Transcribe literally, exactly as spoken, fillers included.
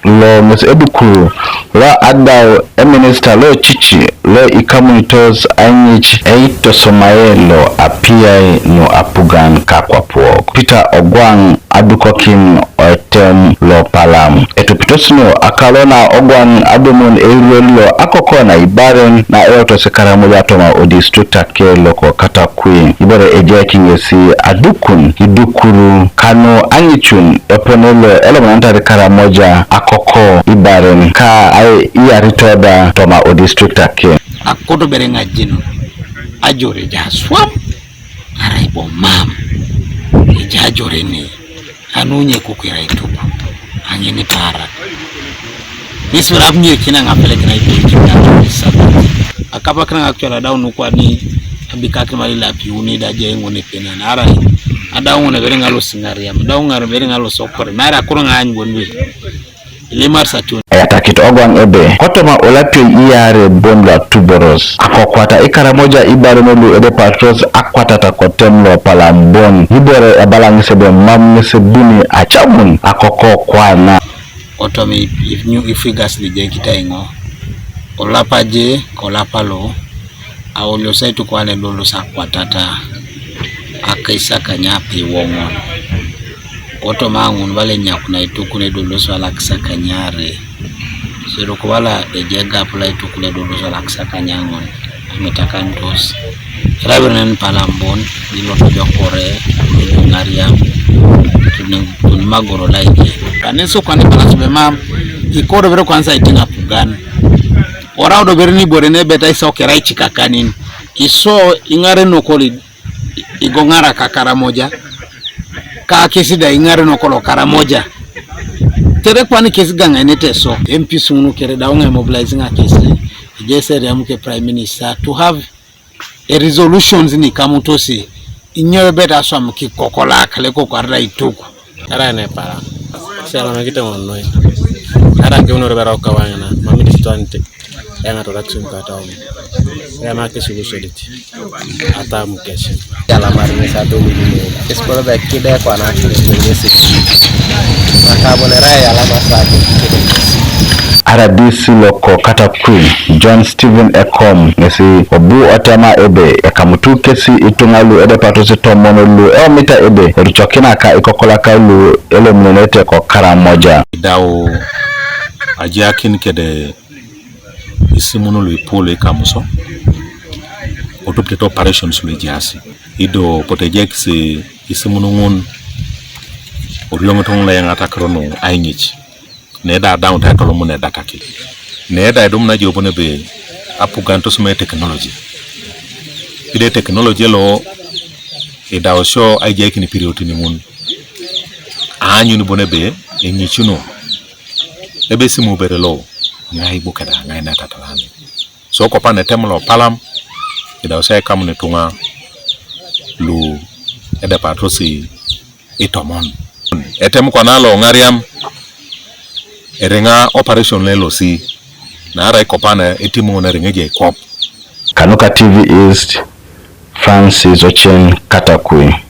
lo ŋes edukuru lo adau eminista lo cici lo ikamunitos aiŋic eitosomae lo apiai nu apugan kakwapuok. Peter Ogwang adukokin otem lo Palam. Etupitos nu akalo na Ogwang adumun eirol lo akoko na ibaren na eotos Karamoja toma o district ake loko Katakwi. Ibore ejai kiŋesi adukun idukuru kanu aŋicun epone lo elomananitari Karamoja akoko ibaren ka ai iyarito da toma o district ake. Akoto bere ŋajin ajore ja swam arai bo mam ejajore ne anu nye kukwira ituku aŋini parak. Nisura nye kina ŋapele kina ituku kina sabat. Akapa kina ŋakcol adau nukwani abikakin mali lapiuni da je ŋun ipinan arai adau ŋun ebere ŋalo siŋariam adau ŋar ebere ŋalo sokore nara kuro ŋany gonwe. Ilimar satun. Eyatakit Ogwang ebe kotoma olapioi iyaare bon lo atuboros akokwata Ikaramoja ibaren lu edepatos akwatata kotem lo Palam bon ibore ebalaŋis ebe mam ŋes ebuni acamun akoko kwana. Kotoma ifigas lijekit aiŋo olapa je kolapa lo Aoliosi aitukwan edolos akwatata akaisakany apiwoŋon. Kotoma ŋun bala enyakuna aitukun edolos alakisakany are. Sodok bala ejegap lo aitukun edolos alakisakany aŋon amitakanutos. Erabirenen Palam bon ilotojokore iluŋariam tunimagoro laije. Kanisukwan ibalas bemam ikodobere kwanza itiŋ apugan. Orau do bere ni bore ne beta iso kerai cikakanin iso iŋare nokol igoŋara ka Karamoja ka kesi da iŋare nokol Karamoja. Tere kwani kesi gaŋainete so M Ps ŋunu kere da oŋai mobilizing a kesi ejese riamu ke Prime Minister to have a resolutions ni kamutosi inyo beta aswam kikokolak leko kwarda ituk. Ara ne para. Sera na kita ngono. Ara ke unor bera ka wangana. Mami di tuan te. Yang atau raksun kata om. Ya ma ke sulu sedit. Ata mukesi. Yala mari ni satu mili. Espolo be kide kwa na kide mili sik. Makabo ne rai yala ma satu kide mili sik. Ara D C loko Katakwi John Stephen Ekom ŋesi obu otema ebe ekamutu kesi ituŋa lu edepatos tomon lu eomita ebe erucokina ka ikokolaka lu elomunenete ko Karamoja. Idau ajakin kede isimun lu ipu lu ikamuso otupitete operations lu ejaasi ido potu ejekisi isimun ŋun orioŋit ŋun lo eyaŋatakiro nu aiŋic. Neda adaun ta etolomun edakaki. Neda edum na jobon ebe apugan tosoma technology. Ide technology lo idausio aijaikin ipiriotin ŋun. Aanyun bon ebe enyicuno ebe simu bere lo ŋai bukeda ŋai netatalani. So kopa netem lo Palam idausio aikamun ituŋa lu edepatosi itomon. Etem kwana lo ŋariam eriŋa operation lelosi naarai kopana etimuŋ neriŋa ejai kop. Kanuka T V East, Francis Ochen Katakwi.